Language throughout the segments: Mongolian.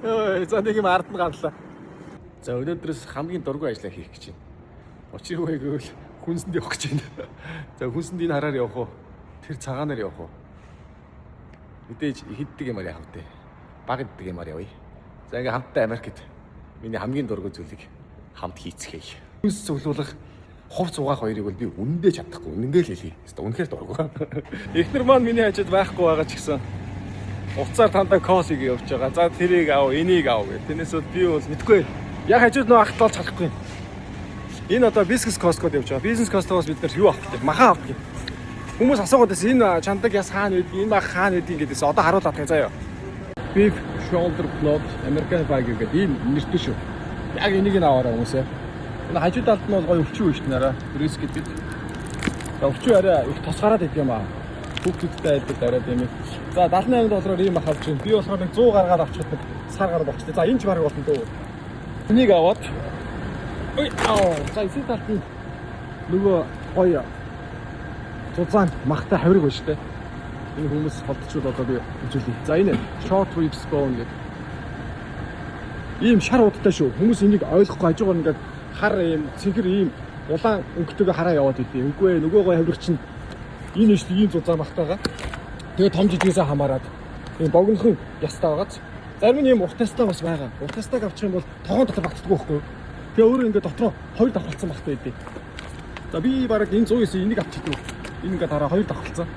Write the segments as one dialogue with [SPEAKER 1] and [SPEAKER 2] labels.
[SPEAKER 1] Ой, за нэг юм ард нь гарлаа. За, өнөөдрөөс хамгийн дургүй ажлаа хийх гэж байна. Учир юу вэ гэвэл хүнсэнд явах гэж байна. За, хүнсэнд энэ хараар явах уу? Тэр цагаанаар явах уу? Мэдээж их иддэг юмар явах вэ? Баг иддэг юмар явъя. За, ингээ хамтдаа Америкт миний хамгийн дургүй зүйлийг хамт хийцгээе. Хүнс цуглуулах, хувц угаах хоёрыг бол би үнэндээ чадахгүй. Үнэндээ л хэлье. Хэвээ үнэхээр дургүй. Эхнэр маань миний хажууд байхгүй байгаа ч гэсэн уцаар тандаа call хийгээ явж байгаа. За, тэрийг ав, энийг ав гэх. Тэрнээс бол би бол мэдгүй. Яг хажууд нөө ахт олж чадахгүй. Энэ одоо бизнес Costco-д явж байгаа. Бизнес Costco-оос бид нар юу авах вэ? Махан авах гэх. Хүмүүс асуугаад байсан, энэ чандаг яс хаана байдгийг, энэ мах хаана байдгийг гэдээс одоо харуулаад байгаа заяа. Beef shoulder blood American Wagyu гэдэг ийм нэртэй шүү. Яг энийг нь аваарай, хүмүүсээ. Энэ хажуу талд нь бол гоё өвчин шүү дээ нараа. Brisket гэдэг. За, өвчин арай их тос гараад идэм юм аа. Хүүхдүүдтэй байдаг арай тийм ээ. За, 78 доллараар ийм мах авч байна. Би болохоор нэг 100 гаргаад авчихад нэг сар гараад болчихлоо. За, энэ ч бараг болно дөө. Энийг аваад. Ой аа, за, эсрэг талд нь нөгөө гоё зузаан махтай хавраг байна шүү дээ. Энэ хүмүүс холдчихвол одоо би үзүүлье. За, энэ short ribs bone гэдэг. Ийм шар удтай шүү. Хүмүүс энийг ойлгохгүй хажуугаар ингээд хар ийм цэнхэр ийм улаан өнгөтэйгээ хараа яваад идэв. Үгүй ээ, нөгөө гоё хавраг чинь энэ шүү дээ, ийм зузаан махтайгаа. Тэгээ том жижигээсээ хамаарат ийм богинохон ястай байгааз. Зарим нь ийм урт ястай бас байгаа. Урт ястайг авчих юм бол тогоон дотор багтдаггүй байхгүй юу? Тэгээ өөрөө ингээд дотроо хоёр давхалцсан махтай байдیں۔ За, би бараг энэ 109 энийг авчихдаг. Энэ ингээд хараа, хоёр давхалцсан.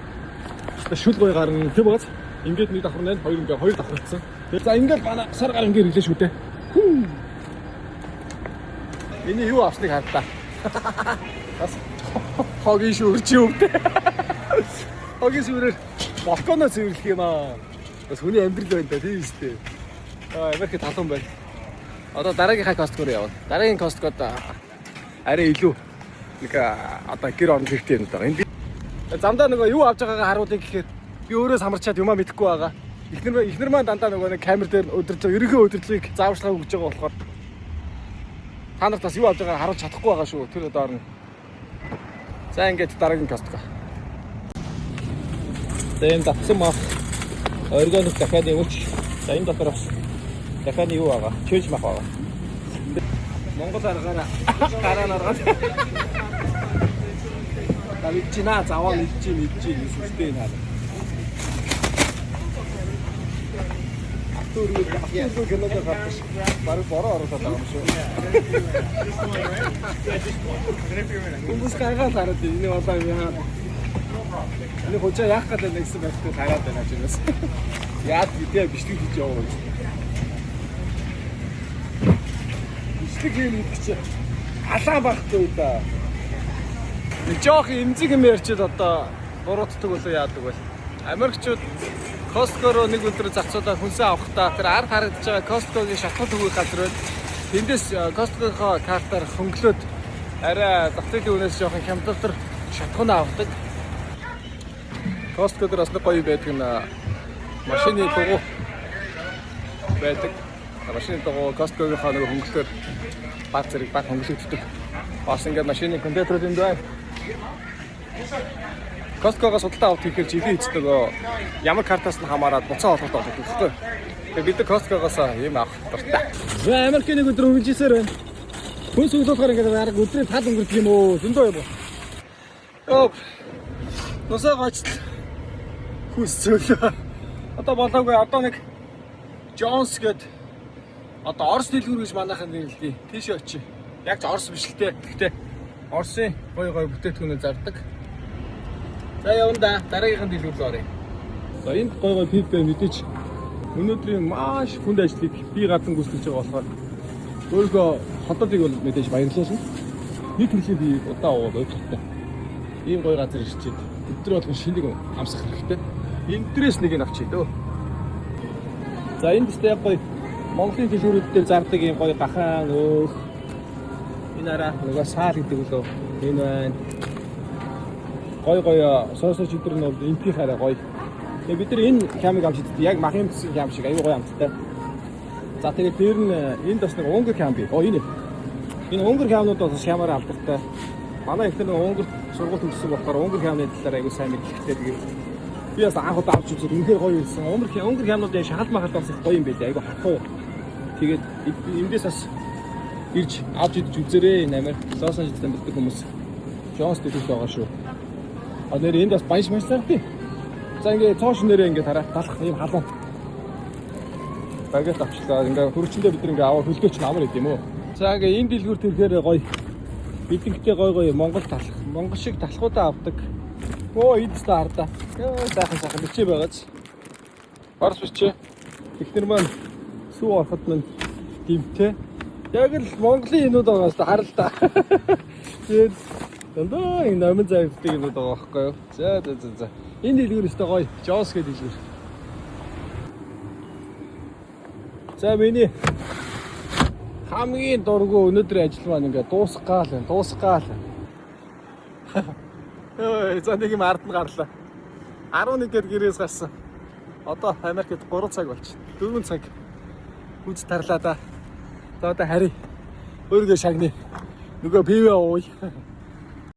[SPEAKER 1] Тэгээ шүл гоё гарна. Тэр багаз ингээд нэг давхар нэ, хоёр ингээд хоёр давхалцсан. Тэгээ за, ингээд бана сар гар ингээд ирлээ шүү дээ. Хүү. Миний юу авсныг хардаа. Бас хогийн шүүр чи өвдөө. Хогийн шүүрээр балконоо цэвэрлэх юм аа. Бас хүний амьдрал байна да, тийм үстэй. Аа, Америкт халуун байна. Одоо дараагийнхаа Costco руу явна. Дараагийн Costco-д арай илүү нэг одоо гэр орон хэрэгтэй юм даа. Энд замдаа нөгөө юу авч байгаагаа харуулъя гэхээр би өөрөө самарчаад юмаа мэдэхгүй байгаа. Эхнэр маань дандаа нөгөө нэг камер дээр өдөржөө ерөнхий удирдлагыг зааварчилгаа өгж байгаа болохоор та нарт бас юу авч байгаагаа харуулж чадахгүй байгаа шүү. Тэр доор нь. За, ингээд дараагийн Costco. За, энэ татсан мах, organic дахиад мөч. За, энэ дотор бас дахиад юу байгаа? Чөөж мах байгаа. Монгол аргаараа гараа наргаад. За, мэдчихнэ, заваа мэдчих мэдчих сүртэй наа. Авто кинод гардаг ш. Бараг бороо оруулаад байгаа юм шүү. Хүмүүс гайхаад хараад, энэ болоо яа. Энэ хожаа яах гэдэг нэгсэн байхдаа хараад байна ч юмас. Яад гэдээ бичлэг хийж яваа гэж. Бичлэг хийн гэдэг чи алаан байхгүй да. Нэг жоох эмзэг юм ярьчихэд одоо буруутдаг болоо яадаг бол. Америкчууд Costco руу нэг өдөр зарцуулаад хүнсээ авахдаа тэр ард харагдаж байгаа Costco-гийн шатхал түгэх газар байна. Тэндээс Costco-ийнхоо картаар хөнгөлөөд арай зах зээлийн үнээс жоохон хямдалтар шатхуун авдаг. Costco дээр бас нэг гоё байдаг нь машины дугуй байдаг. Машины дугуй Costco-гийнхоо нэг хөнгөлөөр баг зэрэг баг хөнгөлөгддөг. Бас ингээд машины компьютерүүд энд байна. Costco-гоос худалдаа авах гэхээр жилийн эцэст нөгөө ямар картаас нь хамаарат буцаа олголт олгодог байхгүй. Тэгээ бид нар Costco-гоос юм авах дуртай. За, Америкийн нэг өдөр үргэлжлэсээр байна. Хүнс өглөөхөр ингээд арга өдрийн тал өнгөрдөг юм уу? Зөндөө юм уу? Оп. Нусаа гочл хүнс цөөлөө. Одоо болоогүй, одоо нэг Jones гээд одоо Орос дэлгүүр гэж манайхан нэрлэдэг. Тийшээ очив. Яг ч Орос биш л те. Гэхдээ Оросын гоё гоё бүтээгдэхүүнүүд зардаг. За, явна да. Дараагийнхан дэлгүүр рүү оръё. За, энд гоё гоё пив бай мэдээч. Өнөөдрийн маш хүнд ажлыг би гадан гүйцэтгэж байгаа болохоор өөрийнхөө хотоодыг бол мэдээж баярлуулна. Нэг төрлийн пивийг удаа уугаад уйдгартай. Ийм гоё газар ирчээд өдөр болгон шинийг амсах хэрэгтэй. Энэ дээрээс нэг нь авчий дөө. За, энд тест яг гоё Монголын дэлгүүрүүд дээр зардаг ийм гоё гахаан өөх. Энэ араа нөгөө саал гэдэг үлээ. Энэ байна. Гоё гоё sausage өдр нь бол энтих арай гоё. Тэгээ бид нар энэ хямыг авч иддэг. Яг махын төсгийн хям шиг аюу гоё амттай. За, тэгээ дээр нь энд бас нэг унгар хям бий. Оо, энэ. Энэ унгар хямнууд бас хямаараа алдартай. Манай их нэг Унгарт сургууль төгссөн болохоор унгар хямны талаар аюу сайн мэдлэгтэй. Тэгээд Би бас анх удаа авч үзээд үнэхээр гоё байсан. Унгар хямнуудын шахалт махалт бас их гоё юм байлээ. Айгу хатуу. Тэгээд эндээс бас ирж авч идэж үзээрэй энэ Америк Лос Анжелест амьдардаг хүмүүс. Jones дэлгүүрт байгаа шүү. А нэр энд бас баян маш зардыг. За, ингээ цоош нэрээ ингээ тараа талах ийм халуун. Багет авчлаа. Ингээ хөрчөндөө бид нар ингээ аваа хөлгөөч нь амар идэм үү. За, ингээ энэ дэлгүүр төрхээр гоё. Бидэнхтэй гоё гоё Монгол талах. Монгол шиг талхуудаа авдаг. Оо, энд ч хардаа. Йоо, сайхан сайхан бичээ байгааз. Орос бичээ. Эхнэр маань сүү ороход мань димтэй. Яг л Монголын юмнууд байгаа шүү дээ, харал та. Тэгээд дандаа энэ номин загтдаг юмнууд байгаа байхгүй юу? За. Энэ дэлгүүр өстой гоё. Jones гэдэг дэлгүүр. За, миний хамгийн дургүй өнөөдрийн ажил маань ингээ дуусах гал байна. Дуусах гал. Ой, за, нэг юм ард нь гарлаа. 11-ээр гэрээс гарсан. Одоо Америкт 3 цаг болчих. 4 цаг. Хүч тарлаа да. За, одоо харъя. Өөрийгөө шагнаа. Нөгөө пиво ууя.